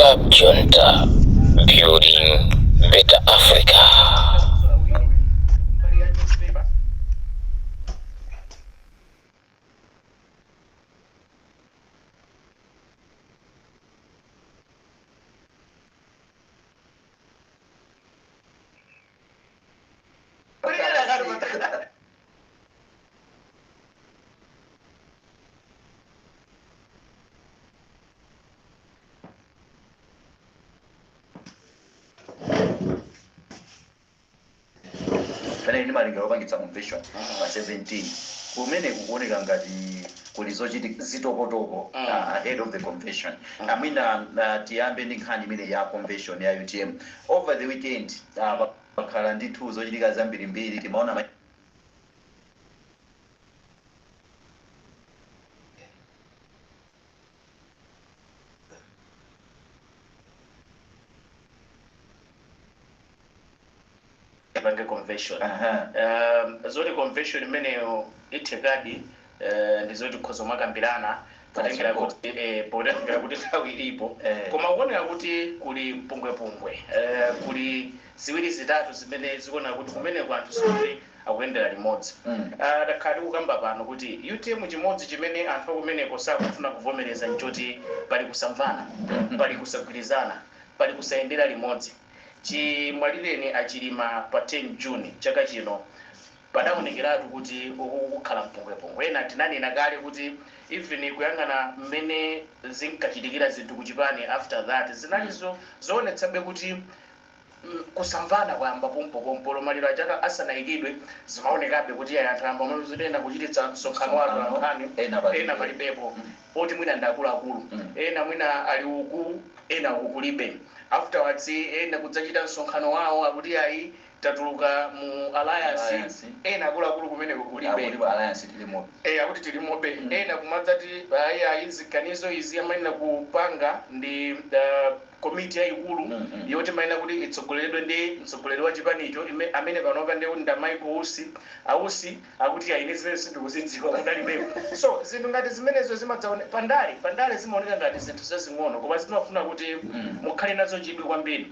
Club Junta, building better Africa. Pamene ndimalinga kupangitsa convention pa 17, kumene kukuoneka ngati kuli zochitika zitokotoko ahead of the convention. Amwina tiyambe ndi nkhani imene ya convention ya UTM. Over the weekend pakhala ndithu zochitika zambirimbiri, timaona Ipange convention. Zoti convention imeneyo ithekadi, ndi zoti khozo makambirana potengera kuti nthawi ilipo. Koma kuonera kuti kuli mpungwepungwe, kuli ziwiri zitatu zimene zikuonera kuti kumeneko anthu sikuti akuyendera limodzi. Takhala tikukamba pano kuti UTM, chimodzi chimene anthu akumeneko sakufuna kuvomereza nchoti pali kusamvana, pali kusagwirizana, pali kusayendera limodzi. Chimwalireni a Chilima pa 10 June chaka chino, padaonekeratu kuti uku kukhala mpungwepungwe. Ena tinanena kale kuti even kuyang'ana mmene zinkachitikira zinthu kuchipani after that, zinalizo zoonetsabe kuti kusamvana kwayamba pompopompo. Maliro achaka asanayikidwe, zimaonekabe kuti ayi, anthu ayamba mazotena kuchititsa msonkhano watu ankhani. Ena palibe. Ena palibepo, oti mwina ndi akuluakulu, ena mwina ali uku, ena uku kulibe. Afterwards ena kudzachita msonkhano wawo, akuti ayi, tatuluka mu alliance. Alliance. Ena akuluakulu kumeneko kulibe. Akuti alliance tilimo. Akuti tilimobe. Ena kumadzati ayi, ayi, ziganizo izi amayenera kupanga ndi komiti yayikulu yoti mayenera kuti itsogoleredwe ndi mtsogoleri wa chipanicho, amene panopa ndi nda Michael Usi. Ausi akuti ayi, ine zimene sindikuzidziwa, kudalibepo. So zinthu ngati zimenezo zimadzaone pandale zimaoneka ngati zinthu zazing'ono, koma zimafuna kuti mukhale nazo chidwi kwambiri,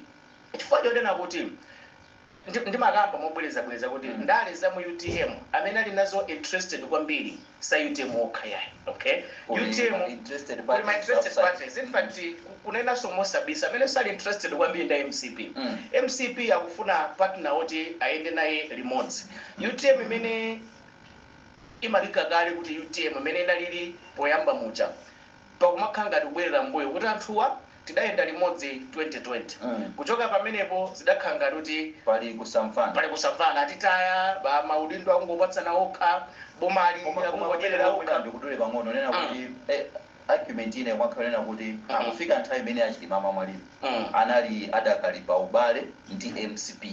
chifukwa chonena kuti ndimakamba mobwerezabwereza kuti ndale za mu UTM, amene ali nazo interested kwambiri sa UTM okha yayi, okay? Kuli UTM ma interested kuli ma parties interested outside. parties. In fact, kunenanso mosabisa, amene sali interested kwambiri ndi MCP. MCP akufuna partner woti ayende naye limodzi. UTM imene imalika kale kuti UTM imene inalili poyamba muja, pakumakhala ngati kubwerera mbuyo, kuti anthuwa tidayenda limodzi 2020, kuchoka pamenepo zidakhala ngati kuti pali kusamvana. Pali kusamvana, atitaya ba maudindo, akungopatsana okha, bomali akungodyerera okha. Ndikutule pang'ono, nena kuti argument ine mwakhala nena kuti akufika nthawi imene aChilima amamwalira, anali adakali pa ubale ndi MCP.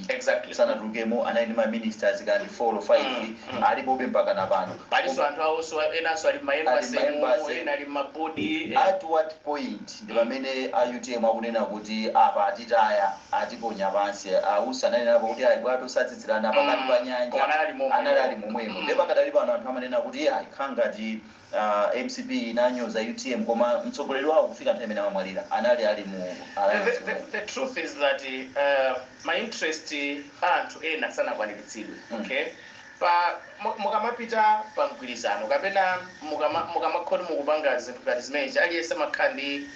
Sanatulukemo, anali ndi ma ministers kandi 4 or 5, alipobe mpaka na pano. Palinso anthu awonso, enanso ali Ali ma embassy, ma-embassy. ena ali ma board. At what point ndi pamene a UTM akunena kuti apa atitaya, atiponya pansi? Ausi ananenapo kuti ayi, bwato satsitsirana pakati pa nyanja. Koma anali momwemo. Anali ali momwemo. Ndipo pakadali pano anthu amanena kuti ayi, khala ngati MCP inanyoza UTM, koma mtsogoleri wawo kufika nthawi imene amamwalira anali ali mu alliance. The truth is that ma interest a anthu ena sanakwaniritsidwe. Okay, pa mukamapita pa mgwirizano kapena mukamakhoti mukupanga zinthu ngati zimenezi, aliyense amakhala ndi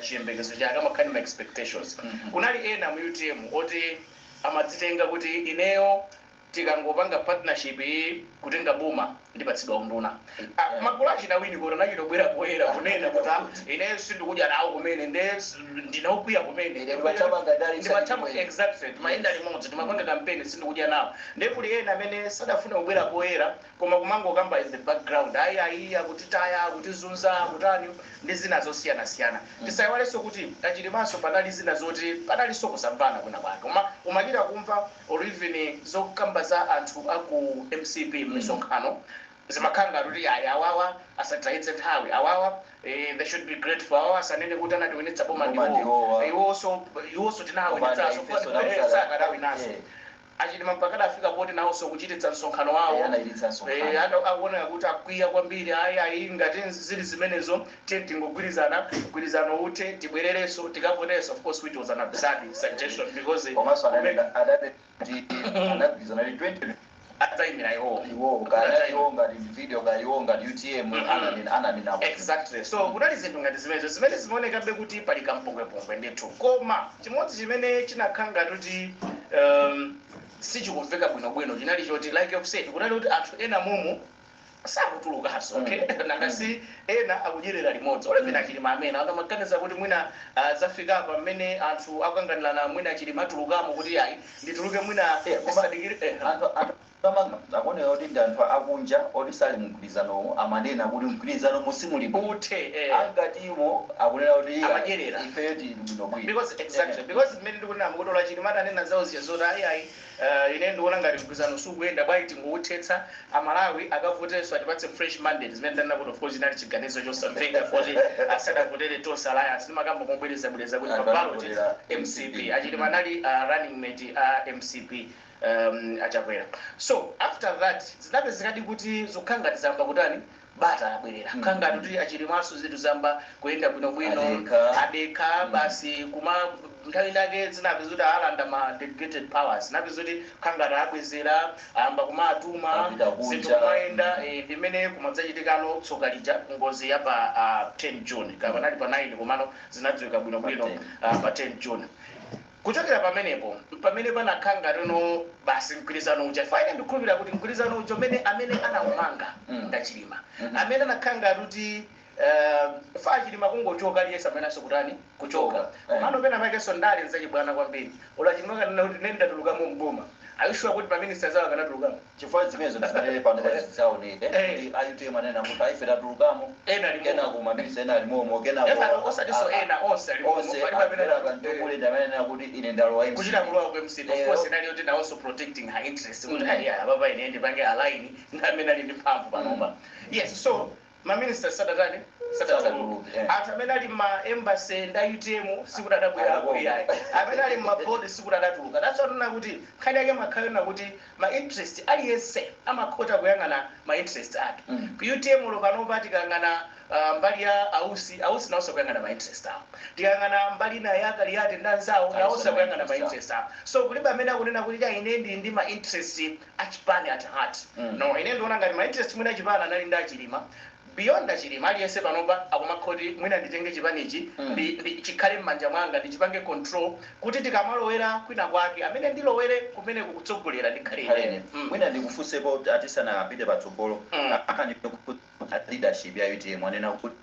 chiyembekezo chake, amakhala ndi ma expectations. Kunali ena mu UTM oti amadzitenga kuti ineyo tikangopanga partnership iyi, kutenga boma, ndipatsidwa unduna. Magulu achina wini kuti anachitobwera poyera kunena kuti, "Ah, ineyo sindikudya nawo kumene, nde ndinokwiya kumene." Ine ndimathamanga ndali. Exactly, timayenda limodzi, timapanga campaign, sindikudya nawo. Nde kuli ena amene sadafuna kubwera poyera, koma kumangokamba in the background, ayi, ayi, akutitaya, akutizunza, akutani, ndi zina zosiyanasiyana. Tisayiwalenso kuti aChilimanso panali zina zoti panalinso kusamvana kwina kwake, koma umachita kumva or even zokamba za anthu aku MCP m'misonkhano zimakhala ngati kuti ayi, awawa asatayitse nthawi, awawa they should be grateful, awawa asanene kuti anatiwinitsa boma Boma ndiwo. Ndiwowa. Iwonso Koma tinawinitsaso ifeso nawo sakadawinaso. Achilima mpaka adafika poti nawonso kuchititsa msonkhano wawo. Anayititsa msonkhano. Akuoneka kuti akwiya kwambiri. Ayi, ayi, ngati zili zimenezo, tiye tingogwirizana, mgwirizano uthe, tibwererenso, tikavotenso. Of course, which was an absurd suggestion because Komanso adanena kuti anagwirizana kuti 20 adzayimira iwowo. Iwo kana iwo ngati video ka iwo ngati UTM ananena. Exactly. So kunali zinthu ngati zimenezo zimene zimaonekabe kuti pali kampungwepungwe ndithu. Koma chimodzi chimene chinakhala ngati kuti sichikumveka bwinobwino chinali choti, like you said, kunali kuti anthu ena mumu sakutulukanso, okay? Nanga si ena akudyerera limodzi olepera Chilima, amene anthu amaganiza kuti mwina zafika apa mmene anthu akukanganirana, mwina Chilima atulukamo kuti ayi, ndituluke mwina ndisadikire. Anthu amanga akuoneka kuti ndi anthu akunja oti sali mgwirizanowo, amanena kuti mgwirizano musimulipo. Uthe, eh. Angatimo akunena kuti Amadyerera. ifeyo tili bwinobwino. Because, exactly, because mmene ndikunena kuti ola Chilima atanena zawo zija zoti ayi, ayi, ine ndikuona ngati mgwirizano sukuyenda, bwanji tingouthetsa, Amalawi akavotenso, atipatse fresh mandate, zimene ndanena kuti of course inali chiganizo chosamveka, poti asadavotere Tonse Alliance. Ndimakamba mobwerezabwereza kuti Anthu pa ballot anavotera MCP. Achilima anali running mate a MCP, Achakwera. So after that zinapezekadi kuti zikukhala ngati zamba kutani, bata abwerera, kukhala ngati kuti Achilimaso zinthu zamba kuyenda bwinobwino. Adekha. Adekha basi. Kuma nthawi inake zinapeza kuti alanda ma delegated powers, zinapeza kuti kukhala ngati abwezera, ayamba kumatuma Apita kunja. zinthu kumayenda, ndimene kumadzachitikano tsoka lija, ngozi ya pa 10 June, kapanali pa 9, komano zinadziwika bwinobwino Pa 10. Pa 10 June. Kuchokera pamenepo, pamene panakhala ngati no basi mgwirizano uja, faine ndikukhulupirira kuti mgwirizano uja umene amene anawumanga ndachilima, amene anakhala ngati kuti fa Chilima kungochoka, aliyense amene asokutani kuchoka. Komano pena pakenso ndale nzachibwana kwambiri. Ola Chilima kanena kuti nene ndatulukamo mboma, ayishuwa kuti ma ministers awo akanatulukamo? Chifukwa zimenezo zimene pano pazizaoneke kuti a UTM anena kuti aife tatulukamo, Ena alimomo. Kenako ma minister ena alimomo, kenako Ena osatinso ena, onse alimomo. Onse. Palibe amene Apera kantukule ndi amene anena kuti ine ndalowa MCP. Kuchita kulowa ku MCP, of course inali yoti nawonso protecting her interest, kuti ayi, apapa ine ndipange align ndi amene ali ndi mphamvu panopa. Yes, so ma minister sadatani? Sadatuluke. Sadatuluke, eh. Anthu amene ali ma embassy nda UTM sikuti adabwera akuyayi, amene ali ma board sikuti adatuluka. That's why ndinena kuti nkhani yake makhalena kuti ma interest, aliyense amakhota kuyang'ana ma interest ake. Ku UTM lo panopa tikayang'ana mbali ya Ausi, Ausi nawonso kuyang'ana ma interest awo. Tikayang'ana mbali ina ya Kaliati ndi anzawo, nawonso kuyang'ana ma interest awo. So kulibe amene akunena kuti cha ine ndili ndi ma interest achipani at heart. No, ine ndiona ngati ma interest mwina achipani anali ndi Achilima. Beyond Achilima, aliyense panopa akumakhoti mwina nditenge chipanichi, chikhale m'manja mwanga, ndichipange control, kuti tikamalowera kwina kwake, amene ndilowere kumene kukutsogolera ndikhale ine. Kalene. Mwina ndikufunsepo atisanapite patsogolo. Akhani leadership ya UTM, anena kuti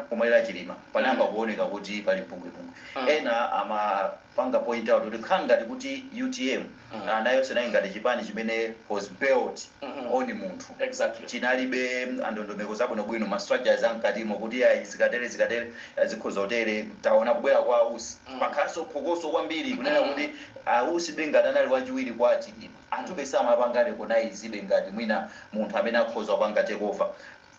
kumwalira Chilima panayamba kuoneka kuti pali mpungwepungwe. Ena amapanga point out kuti khala ngati kuti UTM nayonse nayi ngati chipani chimene was built on munthu, chinalibe ndondomeko zabwinobwino, ma structures amkatimo, kuti ayi, zikatere zikatere, zikhoza kutere. Taona kubwera kwa Ausi, pakhalanso phokoso kwambiri kunena kuti Ausi bengati anali wachiwiri kwa Chilima, anthu besamapanga recognize bengati mwina munthu amene akhoza kupanga take over.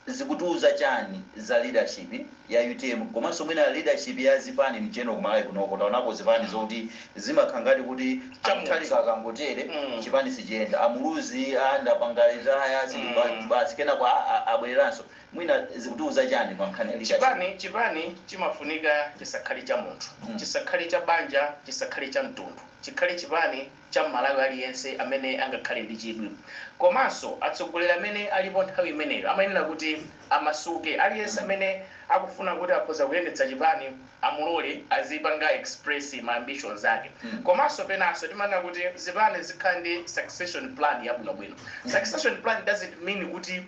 Zikutiuza chani za leadership ya UTM, komanso mwina leadership ya zipani in general kumalawi kunoko? Taonapo zipani zokuti zimakhala ngati kuti Chamunthu. Amutharika akangotere, chipani sichiyenda. Amuluzi andapanga retire, basi, kenako abwereranso. Mwina zikutiuza chani pa nkhani ya leadership? Chipani chimafunika chisakhale cha munthu, chisakhale cha banja, chisakhale cha mtundu, chikhale chipani cha Mmalawi aliyense amene angakhale ndi chidwi. Komanso atsogoleri amene alipo nthawi imeneyo amayenera kuti amasuke. Aliyense amene akufuna kuti akhoza kuyendetsa chipani, amulole azipanga express ma ambitions ake. Komanso penanso timanena kuti zipani zikhala ndi succession plan yabwinobwino. Succession plan doesn't mean kuti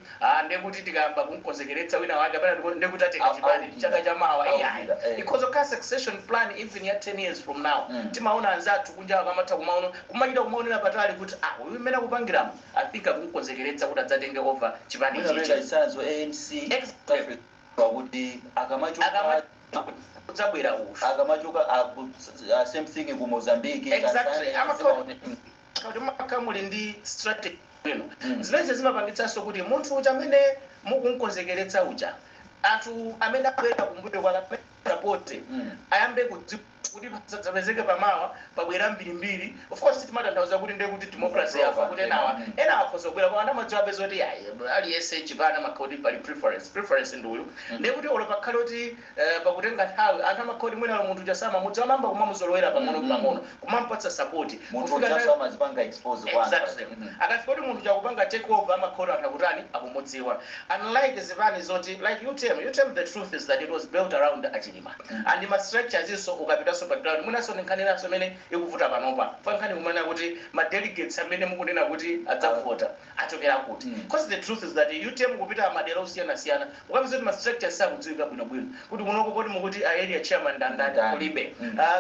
ndekuti tikayamba kumkonzekeretsa wina wake apena ndekuti atenga chipani Awukira. chaka chamawa. Awukira, eh. Ikhoza kukhala succession plan even ya 10 years from now. Timaona anzathu kunja akamatha kumaona, kumachita kumaonera patali kuti uyu mmene akupangiramo, I think akumkonzekeretsa kuti adzatenge over chipani Mwina chichi. pereka chitsanzo ANC Exactly. kuti akamachoka Kudzabwera uyu. Akamachoka same thing ku Mozambique, Exactly. Tanzania, Kuti makha muli ndi strategy bwino, zimene zimapangitsanso kuti munthu uja amene mukumkonzekeretsa uja, anthu amene abwera kumbuyo kwake, amene support, ayambe kudziwa. Kuti pasadzapezeke pamawa pabwera mbirimbiri. Of course timatanthauza kuti ndiye kuti democracy yafa, kuti enawa ena akhoza kubwera, koma anamadziwa apeza kuti ayi, aliyense chipani amakhala kuti pali preference ndi uyu. Ndiye kuti olo pakhale kuti pakutenga nthawi, anthu amakhala kuti mwina munthu chasama mudzi amamba kumamuzolowera pang'ono pang'ono, kumampatsa support. Munthu Kufika ujaso amazipanga expose kwanza. Exactly. Akafika kuti munthu chakupanga take over, amakhala anthu akutani, akumudziwa, unlike zipani zoti like UTM. UTM, the truth is that it was built around Achilima and ma structures iso ukapitanso pa ground, mwinaso nkhaniranso imene ikuvuta panopa pa nkhani kumanena kuti ma delegates amene mukunena kuti adzavota achokera kuti? Because the truth is that UTM kupita madera osiyanasiyana, ukapeza kuti ma structures sakudziwika bwinobwino kuti kunoko kodi mukuti a area chairman ndandani? Ndani. Kulibe.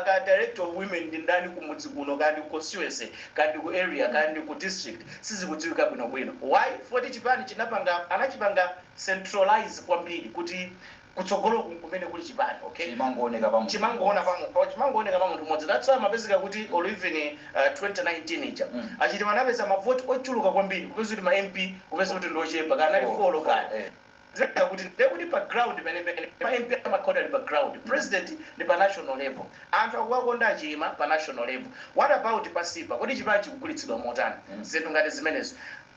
Ka director of women ndi ndani kumudzi kuno, kandi ku constituency, kandi ku area, kandi ku district, sizikudziwika bwinobwino. Why? Foti chipani chinapanga, anachipanga centralize kwambiri kuti kutsogolo kumene kuli chipani, okay? Chimangooneka pa munthu. Chimangooneka pa munthu mmodzi. That's why mapezeka kuti or even 2019 ija Achilima anapeza mavoti ochuluka kwambiri, kupeza kuti ma MP kupeza kuti ndochepa, kana ali 4 kani. Zeka kuti ndekuti pa ground penepene pa MP amakhoda ali pa ground, president ndi pa national level, anthu akuwakonda Achilima pa national level. What about pasipa? Kodi chipani chikugulitsidwa motani? Zinthu ngati zimenezo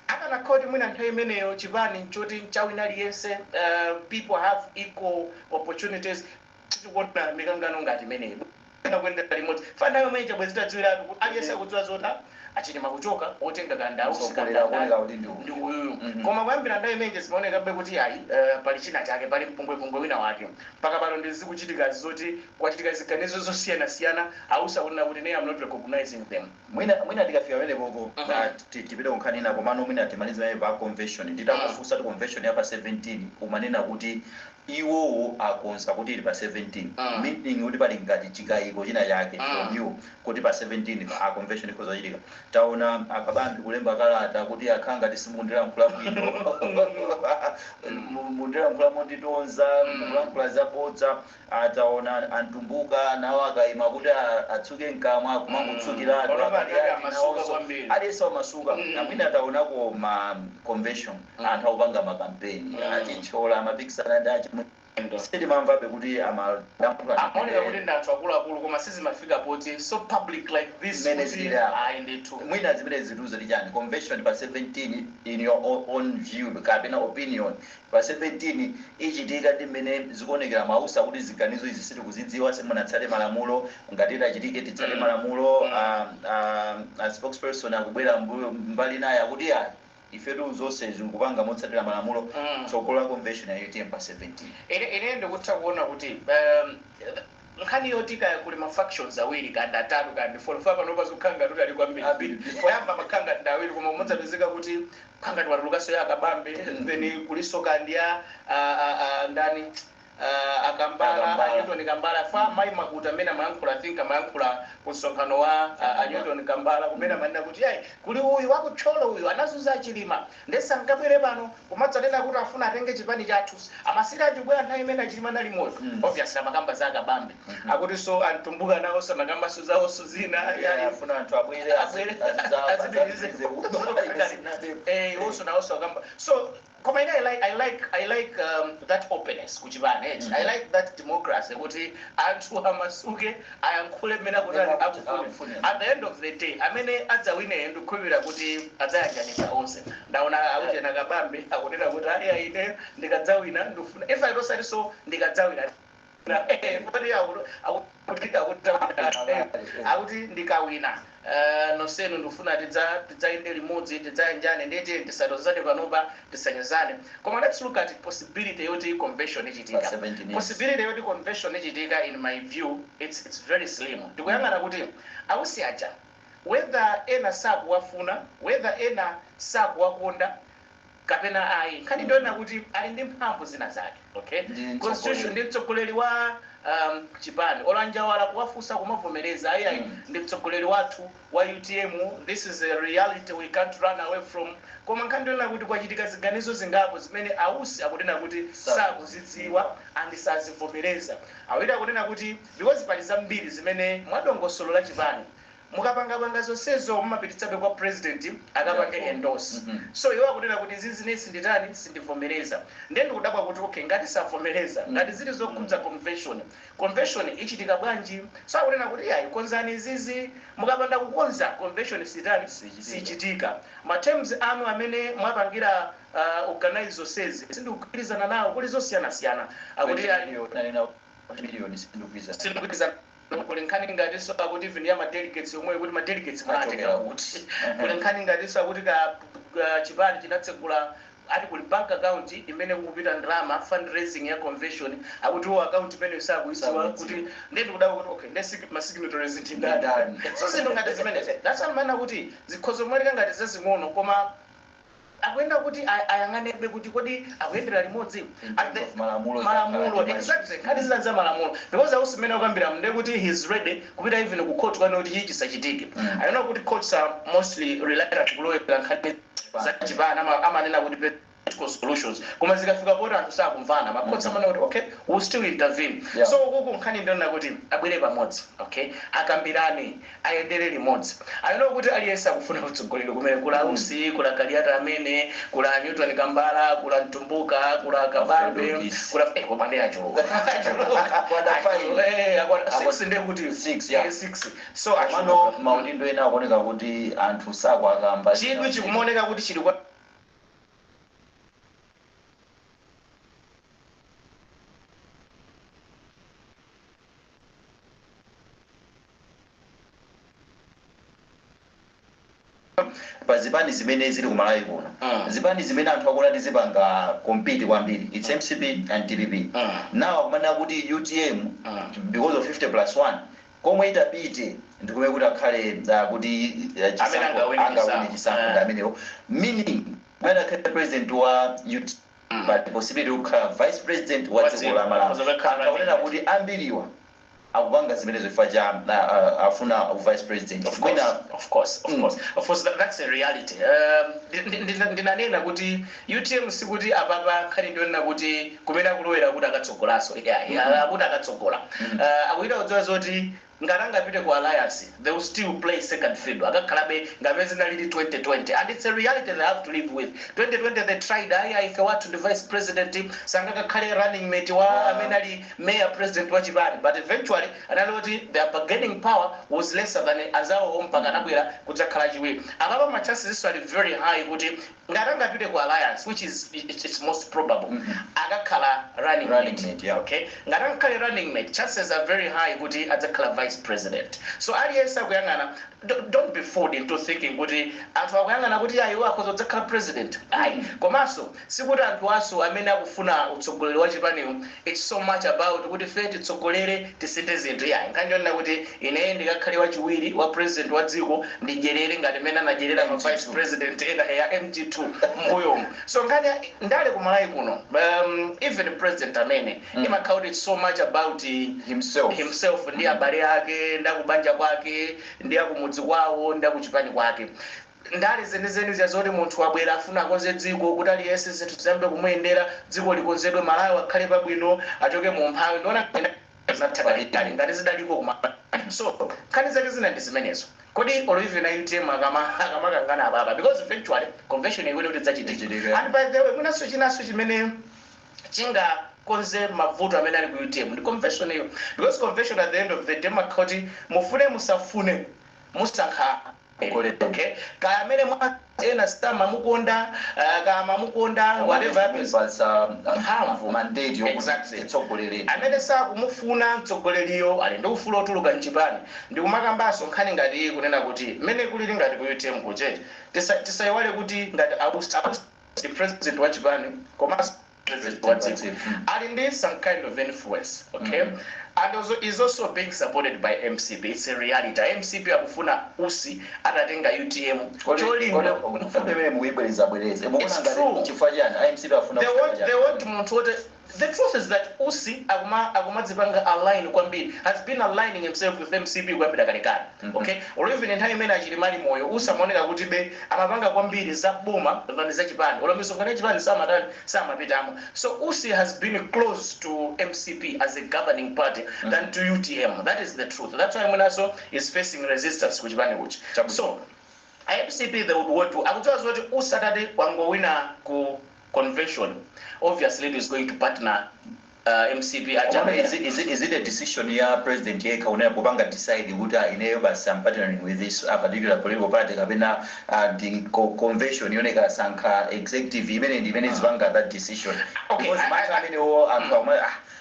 akanakhoti mwina nthawi imeneyo chipani nchoti nchawina aliyense, people have equal opportunities, tikuona mikangano ngati imeneyi kuyendera limodzi. Fana yomwe chabwezi tadziwiratu kuti aliyense akudziwa zota Achilima kuchoka, otenga kandau. Mtsogoleri akuoneka kuti ndi uyu. Ndi uyuyu. Koma kuyambira nthawi imeneyi zimaonekabe kuti ayi, pali china chake, pali mpungwepungwe wina wake. Mpaka pano ndizikuchitika zoti kwachitika ziganizo zosiyanasiyana, ausa kunena kuti ne, I'm not recognizing them. Mwina tikafika pamene popo, tipite kunkhani ina, komano mwina timalize pamene pa convention. Nditakufunsa ti convention ya pa 17, umanena kuti iwowo akonza kuti ili pa 17, meaning kuti pali ngati chikayiko china chake from you kuti pa 17 a convention ikhoza kuchitika. Taona Akabambi kulemba kalata kuti akhala ngati simundilankhula bwino, mundilankhula monditonza, mukulankhula zabodza. Ataona Antumbuka nawo akayima kuti atsuke mkamwa, kumangotsukiratu. Panopa akati anthu ati amasuka nawonso. kwambiri. Aliyense amasuka. Amwene ataonako ma convention, anthu akupanga makampeni, achithyola amapikisana ndi achimwe, sitimamvabe kuti amalankhula. Amaoneka kuti ndi anthu akuluakulu, koma sizimafika poti so public like this. Mmene zilili apo. Ayi ndithu. Mwina zimene zituzo chani, convention pa 17, in your own view kapena opinion, pa 17 ichitika ndi mmene zikuonekera mausa kuti ziganizo izi sitikuzidziwa, simunatsate malamulo, ngati itachitike titsate malamulo? A spokesperson akubwera mbali naye akuti ayi, ifetu zonse zikupanga motsatira malamulo. Tsogolo la convention ya UTM pa 17? Ine ndikutha kuona kuti nkhani yoti kaya kuli ma factions awiri kandi atatu kandi four, fa panopa zikukhala ngati ali kwambiri. Ambiri. Poyamba makhala ngati ndi awiri, koma mudzapezeka kuti khala ngati watulukanso ya Akabambe, then kuliso kandi ya ndani, Akambala. Akambala. A Newton Kambala. Fa mayi Makuta amene amayankhula, I think amayankhula ku msonkhano wa a Newton Kambala, kumene amanena kuti ayi, kuli uyu wakutcholo, uyu anazunza Achilima, ndese ankabwere pano kumadzanena kuti afuna atenge chipani chathu, amasira achibwera nthawi imene Achilima anali moyo. Obviously amakamba za Akabambe. Akuti so Antumbuka nawo samakambaso zawonso zina. Yeah, afuna anthu abwere. Abwere, azipitirize. Also nawonso akamba. So koma ine I like that openness kuchipani. I like that democracy kuti anthu amasuke, ayankhule mmene akuti akufuna. Akufuna. At the end of the day, amene adzawine, ndikukhulupirira kuti adzayanjanitsa onse. Ndaona akuchena Kabambe akunena kuti ayi, ine ndikadzawina ndifuna if I don't, so ndikadzawina kuti akuti ndikawina, nonsenu ndifuna tidzayende limodzi, tidzayanjane, nditi tisatozane panopa, tisanyozane. Koma let's look at possibility yoti convention ichitika. Pa 17 years. Possibility yoti convention ichitika, in my view, it's very slim. Ndikuyang'ana kuti ausi aja, whether ena sakuwafuna, whether ena sakuwakonda kapena ayi, nkhani ndiona kuti ali ndi mphamvu zina zake, okay? Ndi Constitution, ndi mtsogoleri wa chipani. Olanjawala kuwafunsa kumavomereza, ayi ayi, ndi mtsogoleri wathu wa UTM, this is a reality we can't run away from. Koma nkhani ndiona kuti kwachitika ziganizo zingapo zimene ausi akunena kuti sakuzidziwa and sazivomereza. Awiri akunena kuti because pali zambiri zimene mwadongosolo la chipani Mukapangapanga zonsezo, mumapititsabe kwa president akapange endorse. So iwo akunena kuti izi zine sinditani, sindivomereza. Ndiye ndikudabwa kuti, okay, ngati savomereza, ngati zili zokhudza convention, convention ichitika bwanji? So akunena kuti yayi, konzani izizi, mukapanda kukonza convention sitani? Sichitika. Sichitika. Ma terms anu amene mwapangira organize zonsezi sindikugwirizana nawo. Kuli zosiyanasiyana akuti Nanena miliyoni sindikugwirizana. Sindikugwirizana. Kuli nkhani ngatinso akuti even ya ma delegates omwe, kuti ma delegates mwatenga Achokera kuti. Kuli nkhani ngatinso akuti ka chipani chinatsegula, ati kuli bank account imene kukupita ndalama, fundraising ya convention. Akuti wo account imene sakuidziwa. Sakuidziwa. Kuti ndiye ndikudabwa kuti, okay, nde ma signatories ndi ndani? Ndani? So zinthu ngati zimenezo, that's amana kuti zikhozo kumaoneka ngati zazing'ono, koma akuyenda kuti ayang'anebe kuti kodi akuyendera limodzi. In terms of malamulo. Malamulo, exactly. Nkhani zina za malamulo, because ausi mmene akuyambira mnde kuti he's ready kupita even ku court kwani kuti chichi chisachitike. I know kuti courts are mostly reluctant kulowera nkhani za chipani. Amanena kuti political solutions, koma zikafika poti anthu sakumvana, ma courts amanena kuti, "Okay, we'll still intervene." So ukuku nkhani ndionena kuti abwere pamodzi, okay, akambirane, ayendere limodzi. I know kuti aliyense akufuna utsogoleri kumene kula Ausi, kula Kaliata, amene kula Newton Kambala, kula Mtumbuka, kula Kabambe. Alfredo. Kula koma ndi achuluka. Akwana five. Akwana six, ndiye kuti Six, yeah. Six, so Mano achuluka. maudindo ena akuoneka kuti anthu sakuakamba. Chidwi chikumaoneka kuti chili kwa Pa zipani zimene zili kumalawi kuno, zipani zimene anthu akuona kuti zipanga compete kwambiri, it's MCP and DPP. Now akumanena kuti UTM, because of 50 plus 1 komwe itapite, ndikumene kuti akhale kuti Amene angawine angawine chisankho. Chisankho ndi amenewo, meaning amene akhale president wa UTM, but possibility kukhala vice president wa Wa dziko dziko. la Malawi. Akuzokhala Anthu akunena kuti ambiriwa akupanga zimenezo chifukwa cha afuna vice president. Of course, of course, of course, of course, that's a reality. Ndinanena kuti UTM sikuti apapa nkhani ndionena kuti kumene akulowera kuti akatsogolanso, yeah, akuti akatsogola. Akuita kudziwa zoti ngati angapite ku alliance, they will still play second fiddle, akakhalabe ngapeze zinalili 2020, and it's a reality they have to live with. 2020 they tried, ayi, ife wathu ndi vice president, sangakakhale running mate wa amene ali mayor president wa chipani. But eventually anali kuti their bargaining power was lesser than anzawo, mpaka anabwera kudzakhala chiwiri. Apapa ma chances iso ali very high kuti ngati angapite ku alliance, which is it's most probable, akakhala running Running mate. mate, yeah. Okay, ngati angakhale running mate, chances are very high kuti adzakhala vice president. So aliyense akuyang'ana. Don't be fooled into thinking kuti anthu akuyang'ana kuti ayi, iwo akhoza kudzakhala president. Ayi, komanso sikuti anthu aso amene akufuna utsogoleri wa chipaniwo, it's so much about kuti fe titsogolere, tisinthe zinthu. Yayi, nkhani yonena kuti ine ndikakhale wachiwiri wa president wa dziko, ndidyerere ngati mmene anadyerera ma vice president ena ya MG2 mbuyomu. So nkhani ndale kumalawi kuno, even president amene imakhala kuti it's so much about himself. Himself ndi abale ake, ndi akubanja kwake, ndi akumudzi kwawo, ndi akuchipani kwake. Ndale zenizeni zazoti munthu wabwera afuna akonze dziko, kuti aliyense zinthu ziyambe kumuyendera, dziko likonzedwe, Malawi akhale pabwino, achoke mu umphawi, ndiona zinatha ngati zidaliko kuma. So nkhani zake zina ndi zimenezo. Kodi olo even a UTM akamakangana apapa, because eventually convention ikwene kuti Ichitika. idzachitika. And by the way, mwinaso chinaso chimene chingakonze mavuto amene ali ku UTM ndi convention iyo, because convention at the end of the day makhoti, mufune musafune, musankha. Correct. Okay, kaya amene mwa ena samamukonda, kaya mamukonda, whatever happens. Pasa Mphamvu. mandate yokuti itsogolere. Amene sakumufuna mtsogoleriyo ali ndi ufulu otuluka mchipani. Ndikumakambanso nkhani ngati iyi, kunena kuti mmene kulili ngati ku UTM kuchechi, tisayiwale kuti ngati Ausi ndi president wa chipani komanso president wa dziko, ali ndi some kind of influence, okay, and also is also being supported by MCP. It's a reality, MCP akufuna Usi atatenga UTM cholinga. Mfundo imene mukuyibwereza bwereza. It's true. Chifukwa chani IMCP afuna? They want munthu wote The truth is that Usi akumadzipanga align kwambiri, has been aligning himself with MCP kuyambira kalekale. Okay, or even nthawi imene achili mali moyo, Usi amaoneka kuti be amapanga kwambiri za boma than za chipani. Olo misonkhano ya chipani samatani, samapitamo. So Usi has been close to MCP as a governing party than to UTM. That is the truth. That's why mwinaso is facing resistance kuchipani kuchi. So MCP, they would want to, akudziwa zoti usatati wangowina ku convention, obviously it is going to partner MCP. Komano is it a decision ya president yekha unena kupanga decide kuti, ah, ineyo basi, I'm partnering with this particular political party, kapena the convention yoneka sankha executive imene ndi imene zipanga that decision? Okay, Because matter amenewo anthu amwe,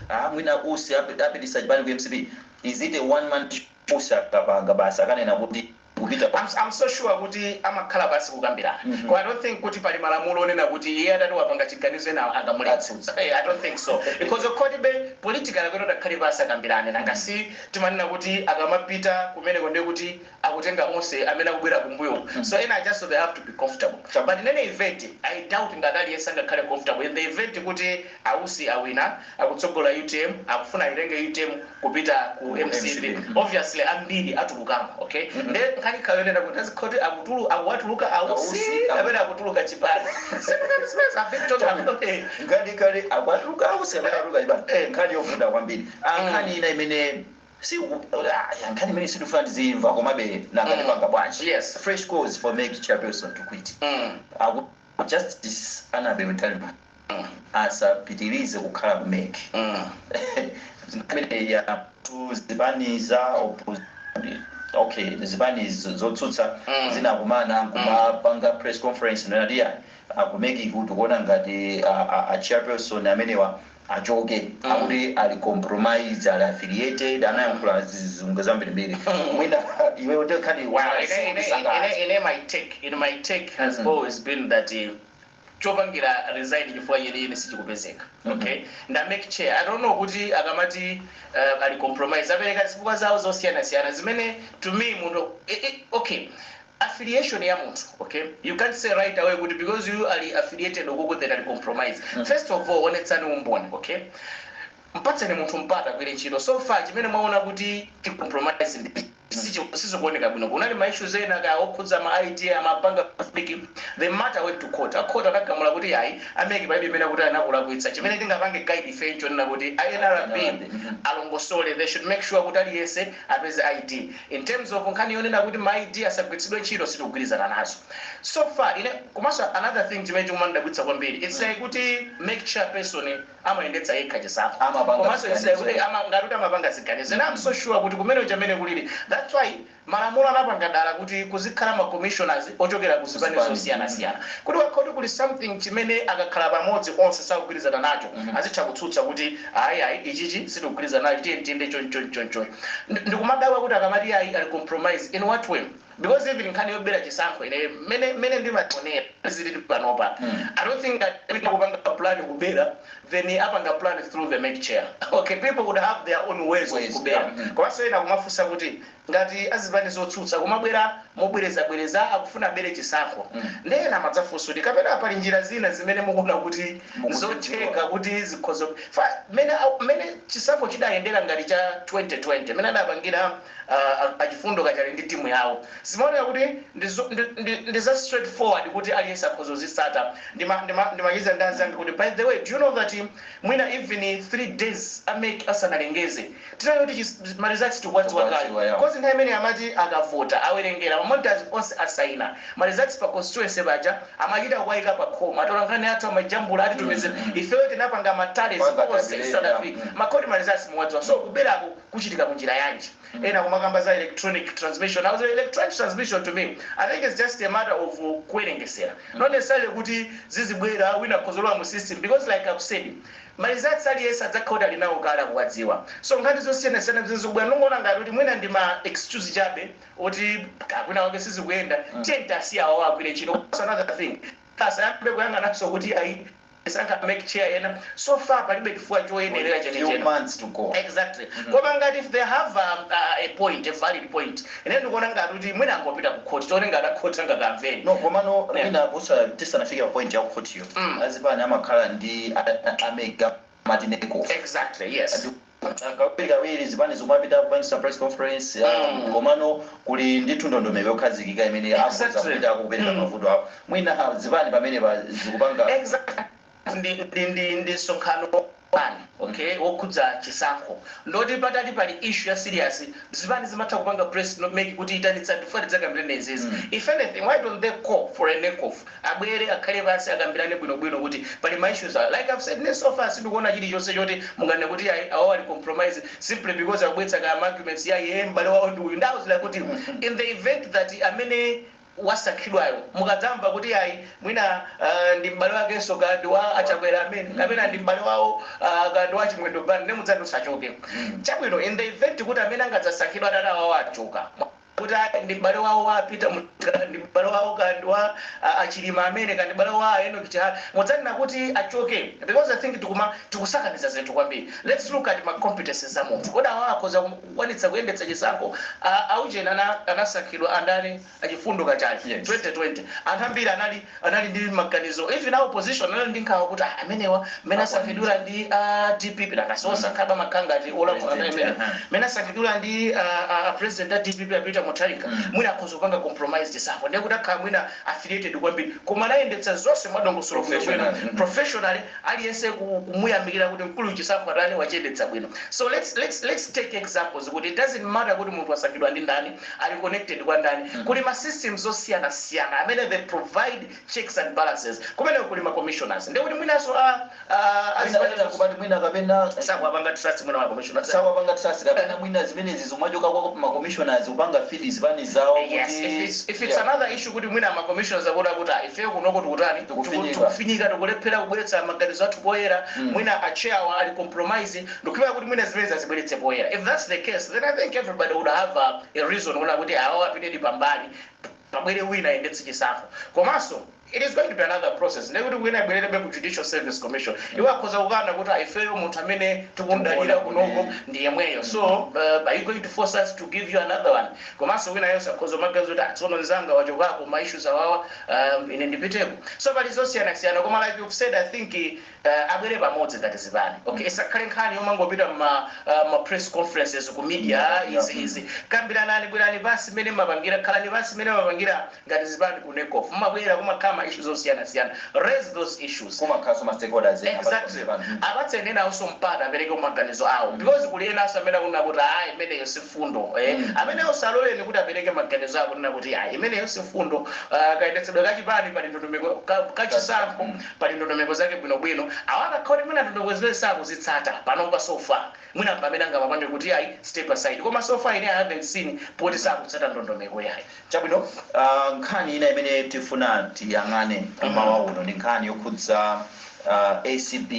ah, mwina Usi apitisa chipani ku MCP. Is it a one man? Usi akapanga basi, akanena kuti kupita I'm so sure kuti amakhala pasi kukambirana. Koma I don't think kuti pali malamulo onena kuti iye atati wapanga chiganizo, ena angamuletsa. I don't think so, because okhoti be politically kuti adakhale pasi akambirane. Nangasi timanena kuti akamapita kumeneko ndiye kuti akutenga onse amene akubwera kumbuyo. So ena just they have to be comfortable. But in any event, I doubt ngati aliyense angakhale comfortable in the event kuti ausi awina, akutsogola UTM, akufuna itenge UTM kupita ku MCP. MCP. Obviously ambiri atulukamo, okay? Nde nkhani khayonena kuti azikhoti akutulu, akuwatuluka ausi Ausi, kapena akutuluka chipani. Nkhani kale akwatuluka ausi amene atuluka chipani. Nkhani yovuta kwambiri. Nkhani ina imene si nkhani imene sitifuna tizimva, komabe nangatipanga bwanji? Fresh calls for MEC chairperson to quit. Justice Annabel Mtalimanja asapitirize kukhala ku MEC. Imene ya tu zipani za okay, zipani zotsutsa zinakumana kumapanga press conference, nati yani aku MEC kuti kuona ngati a chairperson amenewa achoke, akuti ali compromise, ali affiliated, anayankhula zizungu zambirimbiri. Mwina iwe utekhani. Well, ine my take has always been that chopangira resign chifukwa yeniyeni sichikupezeka. Okay, nda MEC chair, I don't know kuti akamati ali compromise, apereka zifukwa zawo zosiyanasiyana zimene to me munthu okay, affiliation ya munthu, okay, you can't say right away kuti because you are affiliated ukuku then ali compromise. First of all, onetsani umboni, okay? Mpatseni munthu mpata agwire ntchito. So far chimene mwaona kuti chicompromise ndi sizikuoneka bwino. Kunali ma issues ena ka okhudza ma ID amapanga fake. The matter went to court. A court anagamula kuti ayi, a MEC palibe imene kuti anakulakwitsa. Chimene tingapange guide ife nchonena kuti NRB alongosole. They should make sure kuti aliyense apeze ID. In terms of nkhani yonena kuti ma ID asagwiritsidwe ntchito, sitikugwirizana nazo so far ine. Komanso another thing chimene chikumandidabwitsa kwambiri, it's like kuti MEC chairperson amayendetsa yekha chisankho. Amapanga Komanso it's like ziganizo. kuti ngati kuti amapanga ziganizo, and I'm so sure kuti kumene chamene kulili, that's why malamulo anapanga dala kuti kuzikhala ma commissioners ochokera ku zipani Zipani. zosiyanasiyana, kuti wakhoti kuli something chimene akakhala pamodzi onse sakugwirizana nacho, azitha kutsutsa kuti ayi, ayi, ichichi sitikugwirizana nacho, tiye tiyende chonchonchoncho. Ndikumadabwa kuti akamati ayi, ali compromise, in what way? Because even nkhani yobera chisankho, ine mene ndimaonera zili panopa, I don't think that kupanga plan kubera, then apanga plan through the MEC chair. Okay, people would have their own ways of Ways, kubera. yeah. Komanso ena kumafunsa kuti ngati azipani zotsutsa kumabwera mobwerezabwereza akufuna abere chisankho, ndena amadzafunsa kuti kapena pali njira zina zimene mukuona kuti Mukuzidziwa. Zotheka kuti zikhozo fa mene chisankho chidayendera ngati cha 2020, mene adapangira achifundo Kachali ndi timu yawo, zimaoneka kuti ndi za straightforward kuti aliyense akhoza kuzitsata. Ndimachiza ndi anzanga kuti, by the way, do you know that mwina even 3 days a MEC asanalengeze, tinali kuti ma results tikuwadziwa kale? Tikuwadziwa, yeah. 'Cause nthawi imene amati akavota awerengera, ma monitors onse asaina ma results pa constituency paja, amachita kuwayika pa khoma, atolankhani athu amajambula atitumizira. Ifeyo tinapanga ma tallies Panga onse tabulate, isanafike. Makoti ma results muwadziwa, so kuberako kuchitika munjira yanji? Ena kumakamba za electronic transmission. Now, the electronic transmission, to me, I think it's just a matter of kuwerengesera, not necessarily kuti zizibwera wina khozolowa mu system, because like I've said, ma results aliyense adzakhala ali nawo kale, akuwadziwa. So nkhani zosiyanasiyana zizikubwera, nongoona ngati kuti mwina ndi ma excuse chabe oti kakwina wake sizikuyenda. Tiye tasiya awo agwire ntchito. Another thing, asayambe kuyang'ananso kuti ayi, sankha MEC chair ena. So far palibe chifukwa choyenerera Few chenicheni. months to go. Exactly. Koma ngati if they have a point, a valid point, ine ndikuona ngati kuti mwina angopita ku court, tione ngati akhoti angakamveni. No, komano Yeah. mwina usa tisanafike pa point ya khotiyo, azipani amakhala ndi a MEC. Amati NECOF. Exactly, yes. Kawiri kawiri zipani zomapita kupangisa press conference, komano kuli ndithu ndondomeko yokhazikika imene akhoza kupita kupereka mavuto awo. Mwina zipani pamene zikupanga Exactly, ndi msonkhano wani, okay, wokhudza chisankho, ndoti patali pali issue ya serious, zipani zimatha kupanga press no make kuti itanitsa tifuna tidzakambirane izizi. If anything, why don't they call for a NECOF, abwere, akhale pansi, akambirane bwinobwino kuti pali ma issues awa. Like I've said, ne so far sindikuona chilichonse choti mungane kuti ayi, awo ali compromise simply because akubwetsa ka arguments ya ye m'bale wawo ndi uyu. Ndawuzira kuti in the event that amene wasankhidwayo mukadzamva kuti ayi, mwina ndi m'bale wakenso kandi wa Achakwera amene, kapena ndi m'bale wawo kandi wa Chimwendo Banda, ne mudzati usachoke. Chabwino, in the event kuti amene angadzasankhidwa atati awawo achoka, kuti ayi, ndi m'bale wawo wapita, ndi m'bale wawo kandi wa Achilima amene, kandi m'bale wa Enoch Chihana, mudzanena kuti achoke? Because I think tikuma tikusakaniza zinthu kwambiri. Let's look at ma competences za munthu. Kodi awa akhoza kukwanitsa kuyendetsa chisankho? Auchena anasankhidwa andani, Achifundo Kachali. 2020 anthu ambiri anali ndi maganizo, even our opposition anali ndi nkhawa kuti ah, amenewa mmene asankhidwira ndi DPP, nakasosankhaba makhangati olamula President, amene mmene asankhidwira ndi president a DPP, a Peter Mutharika, mwina akhoza kupanga compromise chisankho, ndiye kuti akhala mwina affiliated kwambiri, koma anayendetsa zonse mwadongosolo bwinobwino. Professional. Professionally, aliyense kumuyamikira kuti mkulu chisankho atani, wachiyendetsa bwino. So let's take examples kuti it doesn't matter kuti munthu wasankhidwa ndi ndani, ali connected kwa ndani. Kuli ma systems osiyanasiyana amene they provide checks and balances. Kumene kuli ma commissioners, ndiye kuti mwinanso Mwina kubati mwina kapena sakuwapanga trust mwina ma commissioners. Sawapanga trust, kapena mwina zimenezi zomwachoka kwa ma commissioners kupanga feed zipani zawo. Yes, kuti if it's another issue kuti mwina ma commissioners akuona kuti ah, ifeyo kunoko tikutani? Tikufinyika. Tikufinyika, tikulephera kubweretsa maganizo athu poyera, mwina achairwa ali compromise, ndikuphera kuti mwina zimene azibweretse poyera. If that's the case, then I think everybody would have a reason kuona kuti awa apitedi pambali, pabwere wina ayendetse chisankho. Komanso it is going to be another process, ndekuti wina ibwererebe ku Judicial Service Commission, iwo akhoza kukana kuti ifeyo munthu amene tikumdalira kunoko ndi yemweyo, so are you going to force us to give you another one? Komanso wina yenso akhoza kumaganiza kuti ah, tsono nzanga wachokako, ma issues awawa, ine ndipiteko. So pali zosiyanasiyana, koma like you've said, I think abwere pamodzi ngati zipani, okay, isakhale nkhani yomangopita ma press conferences, ku media, izi izi. Kambiranani, bwerani pansi mmene mapangira, khalani pansi mmene mapangira ngati zipani ku NECOF, mumabwera, kumakhala ma issues osiyanasiyana, raise those issues. Kumakhaso ma stakeholders ena. Exactly. Apatseni enawonso mpata apereke maganizo awo, because kuli enanso amene akunena kuti ayi, imeneyo si fundo, eh. Ameneyo saloleni kuti apereke maganizo awo kunena kuti ayi, imeneyo si fundo. Kayendetsedwe kachipani pali ndondomeko, kachisankho pali ndondomeko zake bwinobwino. Awo akakhala kuti mwina ndondomeko zimene sakuzitsata panopa, so far mwina pamene angamapange kuti ayi, step aside, koma so far ine I haven't seen poti sakutsata ndondomeko yayi. Chabwino, nkhani ina imene tifuna tiyang'ane mmawa uno ndi nkhani yokhudza ACB.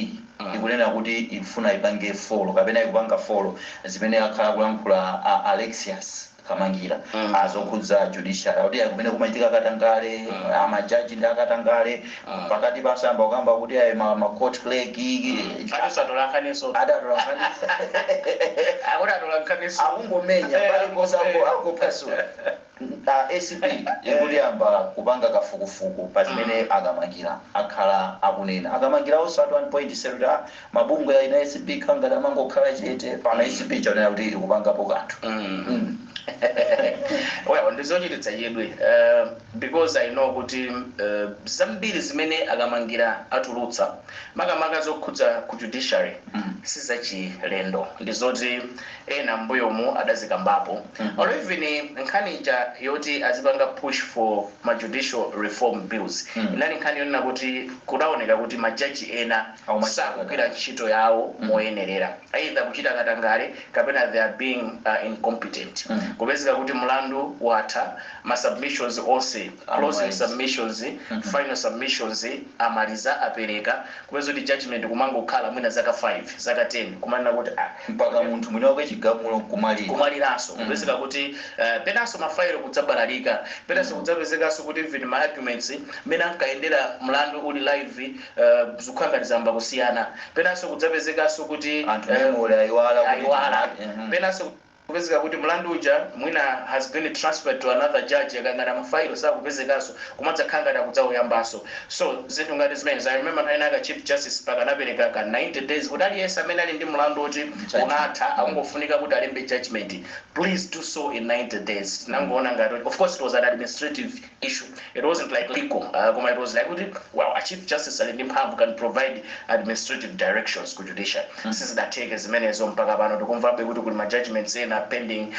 Ikunena kuti ikufuna ipange follow kapena ikupanga follow zimene akhala kulankhula Alexius Kamangira azokhudza judiciary, kuti kumene kumachitika katangale, amajaji ndi akatangale. Pakati pasamba kukamba kuti ayi, ma court clerk Atisoatolankhaniso. Adatola. Akuti atolankhaniso. Akungomenya paliponse, angopasula. ACB ikuti yamba kupanga kafukufuku pa zimene Akamangira akhala akunena. Akamangira also at one point said kuti mabungwe aina ACB khangati amangokhala chete. Pano ACB chaonera kuti ikupangapo kanthu. Well, ndizochititsa chidwi, because I know kuti zambiri zimene Akamangira atulutsa, makamaka zokhudza ku judiciary, sizachilendo, ndizoti ena mbuyomu adazikambapo. Or even nkhani ija yoti azipanga push for ma judicial reform bills, inali nkhani yonena kuti kudaoneka kuti majaji ena sakugwira ntchito yawo moyenerera, either kuchita katangale kapena they are being incompetent. Kupezeka kuti mlandu watha, ma submissions onse, closing Amaliza. submissions, final submissions amaliza, apereka, kupeza kuti judgment kumangokhala mwina zaka 5, zaka 10, kumanena kuti ah, mpaka munthu mwini wake chigamulo nkumalira. Kumaliranso. Kupezeka kuti penanso mafailo kudzabalalika, penanso kudzapezekanso kuti even ma arguments mmene ankayendera mlandu uli live, zikukhala ngati zamba kusiyana, penanso kudzapezekanso kuti anthu memory ayiwala ayiwala. Penanso Kupezeka kuti mlandu uja mwina has been transferred to another judge, akangana mafailo sakupezekanso, kumadzakhala ngati akudzauyambanso. So zinthu ngati zimenezi, I remember nthawi inaka Chief Justice pakanapereka ka 90 days kuti aliyense amene ali ndi mlandu woti unatha, akungofunika kuti alembe judgment, please do so in 90 days. Tinangoona ngati, of course it was an administrative issue, it wasn't like legal, koma it was like kuti, well, a Chief Justice ali ndi mphamvu, can provide administrative directions ku judiciary. Sizidatheke zimenezo. Mpaka pano tikumvabe kuti kuli ma judgments ena pending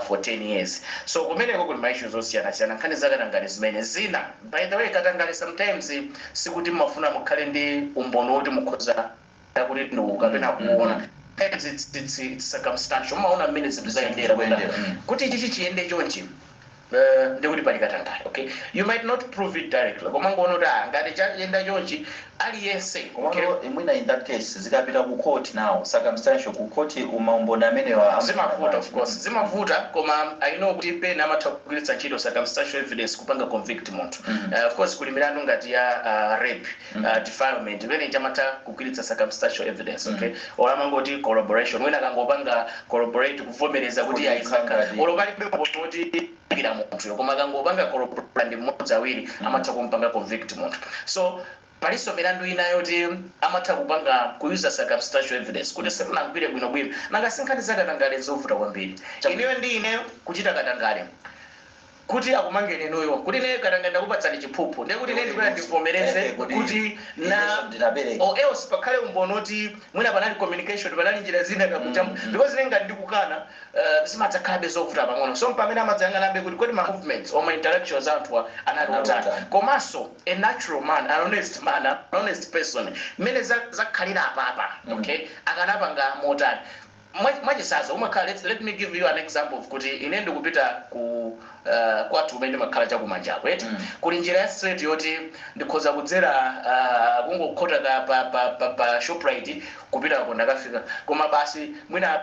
for 10 years. So kumeneko kuli ma issues osiyanasiyana, nkhani zakatangale zimene zina. By the way, katangale sometimes sikuti mmafuna mukhale ndi umboni woti mukhoza kuti ndi kapena kuona. Sometimes it's circumstantial. Umaona mmene zinthu zayendera Zikuyendera, kuti ichichi chiyende chonchi, ndikuti pali katangale. Okay, you might not prove it directly, koma ngoona kuti, ah, ngati chayenda chonchi, aliyense, okay. Komano mwina in that case zikapita ku court now, circumstantial ku court, umaumboni amenewa Zimavuta, of course zimavuta, koma I know kuti pena amatha kugwiritsa ntchito circumstantial evidence kupanga convict munthu. Of course kuli milandu ngati ya rape, defilement, imene amatha kugwiritsa circumstantial evidence, okay, or amangoti corroboration, wina akangopanga corroborate, kuvomereza kuti Kuti aizaka ngati- olo palibe kuti kira munthuyo, koma akangopanga corroborate ndi mmodzi, awiri, amatha kumpanga convict munthu. So palinso milandu ina yoti amatha kupanga kuyuza circumstantial evidence kuti simunagwire bwinobwino. Nanga sinkhani zakatangale zovuta kwambiri. Ineyo ndi ineyo kuchita katangale, kuti akumangeni inuyo, kuti ineyo katangale ndakupatsani chiphuphu, ndiye kuti ine ndikuya ndivomereze kuti na Inenso ndinapereka. Or else pakhale umboni oti mwina panali communication, panali njira zina kakucha, because ine ngati ndikukana, zimadzakhalabe zovuta pang'ono. So pamene amadzayang'anabe kuti kodi ma movements or ma interactions anthuwa anali Anali otani. otani. Komanso a natural man, an honest man, an honest person, mmene zakhalira apapa, okay, akanapanga motani? Mwachisazo umakhala, let me give you an example of kuti ine ndikupita ku kwathu kumene ndimakhala chakumanjako, eti? Kuli njira ya straight yoti ndikhoza kudzera, kungokhota ka pa Shoprite kupitako, ndakafika. Koma basi mwina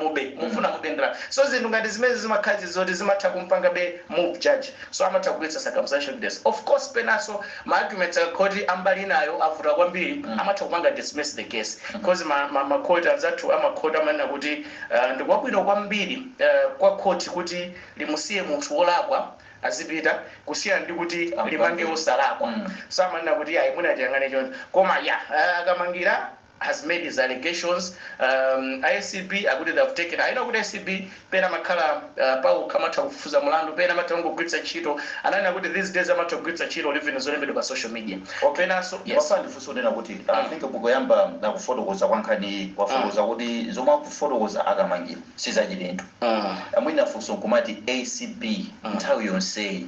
mube mufuna mubendera. So zinthu ngati zimene zimakhala zoti zimatha kumpanga be move judge, so amatha kugwiritsa circumstantial evidence. Of course penaso ma arguments akhoti ambali nayo avuta kwambiri, amatha kupanga dismiss the case, because ma court anzathu amakhoti amanena kuti ndikwabwino kwambiri kwa court kuti limusiye munthu wolakwa azipita, kusiyana ndi kuti limange wosalakwa. So amanena kuti ayi, mwina tiyang'ane choncho. Koma ya, Akamangira has made his allegations. ACB akuti they have taken, I know kuti ACB pena makhala paokha amatha kufufuza mulandu, pena amatha kungogwiritsa ntchito, ananena kuti these days amatha kugwiritsa ntchito even zolembedwa pa social media. Penanso, yes. Wafana ndifunso kunena kuti I think mukoyamba nakufotokoza kwa nkhani, wafotokoza kuti zomwe akufotokoza Akamangira sizachilendo. Amwina funso nkumati ACB nthawi yonseyi,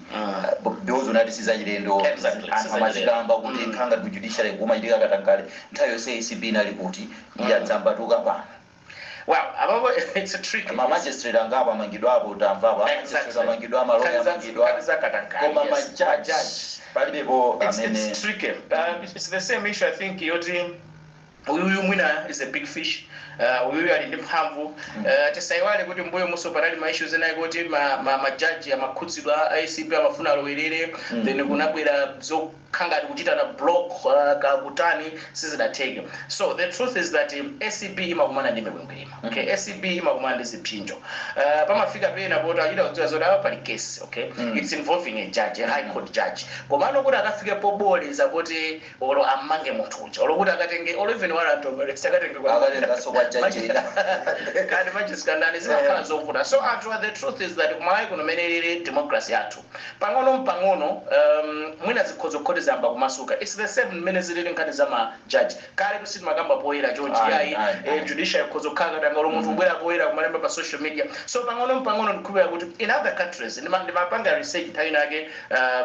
because unati sizachilendo, anthu sizachilendo. Amazikamba kuti nkhanga ku judiciary kumachitika katangale, nthawi yonseyi ACB inali kuti? Yadzambatuka pano? Well, abapo it's a trick. Ma magistrate angapo amangidwapo, tamvapo amagistrate amangidwa, amaloya amangidwa, Nkhani za katangale, koma yes. majaji palibepo amene. It's tricky. It's the same issue, I think, yoti uyuyu mwina is a big fish, uyuyu ali ndi mphamvu. Tisayiwale kuti mbuyo muso panali ma issues ena kuti majaji amakhudzidwa, ACB amafuna alowerere, then kunabwera zokhangati kuchitana block, kakutani, sizidatheke. So the truth is that ACB imakumana ndi mikwingwirima, okay? ACB imakumana ndi zipsinjo. Pamafika pena poti achita kudziwa zoti apa pali case, okay, it's involving a judge, a high court judge, komano kuti akafike poboleza kuti olo ammange munthu uja, olo kuti akatenge olo even warrant of arrest akatenge Akatenganso kwa judge ina. Kani majisikandani, zimakhala zovuta. So anthu, the truth is that kumalawi kuno mene lili democracy yathu, pang'ono mpang'ono, mwina zikhozo khoti zamba kumasuka. It's the same mmene zilili nkhani za majaji. Kale tusiti makamba poyera chonchi, Ayi, ayi, ayi, ayi. Judiciary ikhozo kukhala katangale, munthu kubwera poyera kumalemba pa social media. So pang'ono mpang'ono ndikhulupirira kuti in other countries, ndimapanga research nthawi inake,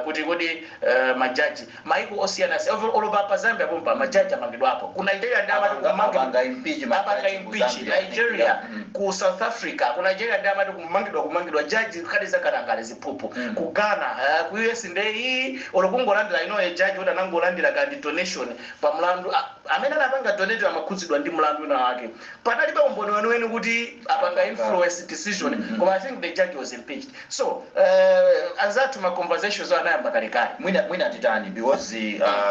kuti kodi majaji maiko osiyanasiyana, olo pa Zambia pompa majaji amangidwapo, ku Nigeria ndi amati Apanga impeach apanga majaji ku impeach Zambia. Nigeria, ku South Africa, ku Nigeria ndi amati kumangidwa jaji nkhani zakatangale, ziphuphu. Ku Ghana, ku US, ndeyi olo kungolandira inoye jaji kuti anangolandira kandi donation pa mlandu, Amene anapanga donate amakhudzidwa ndi mlandu wina wake. Panalibe umboni weniweni kuti apanga influence decision, koma I think the judge was impeached. So anzathu, ma conversations anayamba kalekale. Mwina titani? Because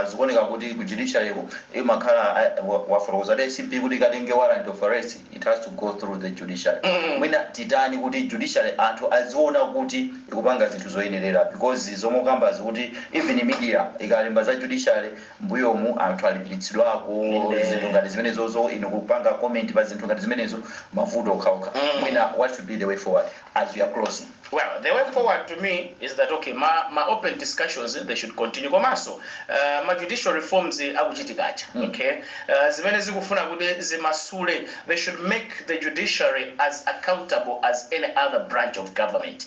zikuoneka kuti ku judiciary ku imakhala wafotokoza ACB kuti ikatenge warrant of arrest, it has to go through the judiciary. Mwina titani kuti judiciary anthu aziona kuti ikupanga zinthu zoyenerera? Because zomwe ukambazi kuti even media ikalemba za judiciary, mbuyomu anthu alipiritsidwako zinthu ngati zimenezozo. Inu kupanga comment pa zinthu ngati zimenezo, mavuto okhaokha. Mwina what should be the way forward as we are closing? Well, the way forward to me is that, okay, ma open discussions, they should continue. Komanso ma judicial reforms akuchitikacha, okay, zimene zikufuna kuti zimasule, they should make the judiciary as accountable as any other branch of government.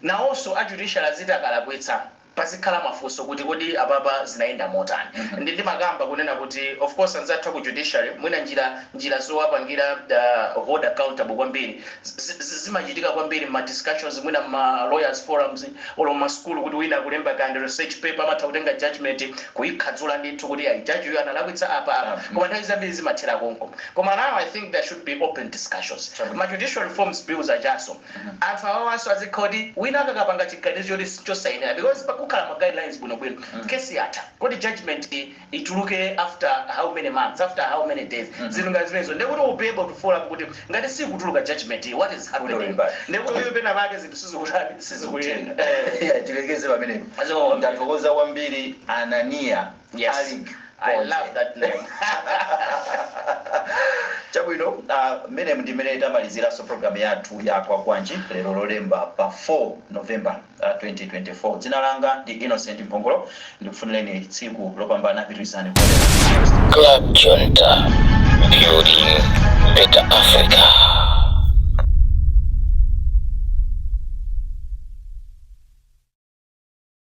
Nawonso a judiciary aziti akalakwitsa, pazikhala mafunso kuti kodi apapa zinayenda motani? Ndimakamba kunena kuti, of course, anzathu ku judiciary, mwina njira zowapangira hold accountable kwambiri zimachitika kwambiri ma discussions, mwina ma lawyers forums or ma school, kuti wina akulemba kandi research paper, amatha kutenga judgment kuyikhadzula ndithu kuti ayi, judge uyu analakwitsa apa apa, koma nthawi zambiri zimathera konko. Koma now I think there should be open discussions. Ma judicial reforms bills ajaso, anthu awawanso azikhala kuti wina akakapanga chiganizo choti chosayenera, because pakukhala ma guidelines bwinobwino, kesi yatha, kodi judgment ituluke after how many months, after how many days, zinthu ngati zimenezo, ndekuti will be able to follow up kuti ngati sikutuluka judgment, what is happening? Kuti Ndekuti uyu pena pake zinthu sizikutani, sizikuyenda. Yeah, tilekeze pamenepo. Ndathokoza kwambiri, Anania Alik. I love that name. Chabwino, mmene ndimene tamaliziranso programu yathu ya Kwagwanji lero Lolemba pa 4 November 2024. Dzina langa ndi Innocent Mpongolo. Ndikufunireni tsiku lopambana. Pitirizani kuonera. Club Junta, building better Africa.